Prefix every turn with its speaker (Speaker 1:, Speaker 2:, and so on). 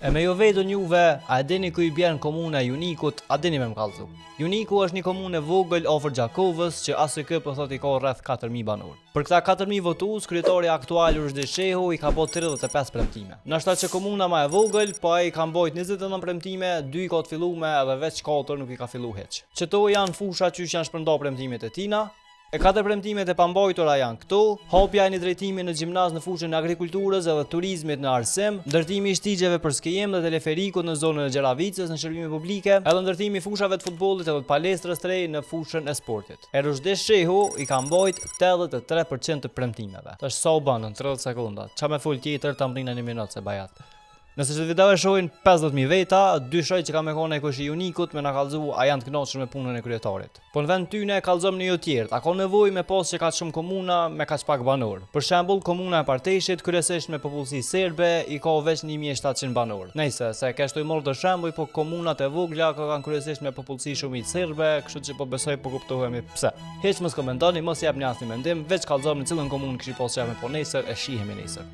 Speaker 1: E me ju vetën juve, a e dini ku i bjen komuna e Junikut, a dini me më kallzu? Juniku është një komunë e vogël afër Gjakovës që ASK po thot i ka rreth 4000 banorë. Për këta 4000 votues, kryetari aktual Ruzhdi Shehu i ka bo 35 premtime. Nashta që komuna ma e vogël, po ai ka mbajt 29 premtime, 2 i ka të fillume edhe veç 4 nuk i ka fillu hiç. Qëto janë fusha qysh janë shpërnda premtimet e tina. E katër premtimet e pambajtura janë këto: hapja e një drejtimi në gjimnaz në fushën e agrikulturës edhe turizmit në arsim, ndërtimi i shtigjeve për skijim dhe teleferikut në zonën e Gjeravicës në shërbime publike, edhe ndërtimi i fushave të futbollit edhe të palestrës të re në fushën e sportit. E Ruzhdi Shehu i ka mbajt 83% të premtimeve. Tash sa u bën në 30 sekonda? Qa me fol tjetër ta mrina një minutë se bajat. Nëse që video e shohin 50.000 veta, dyshoj që ka me kone kush i Junikut me na kallzu a janë të kënaqur me punën e kryetarit. Po në vend tyne kallzom një jo tjerë, a ka nevojë me pas që kaq shumë komuna me kaq pak banor? Për shembull, komuna e Parteshit, kryesisht me popullsi serbe, i ka veç 1700 banor. Nejse, se kështu i morë të shembuj, po komunat e vogla ka kanë kryesisht me popullsi shumicë serbe, kështu që po besoj po kuptohemi pse. Hiç mos komentoni, mos jepni asnjë mendim, veç kallzom në cilën komunë kishi pas qef me po nesër e shihemi nesër.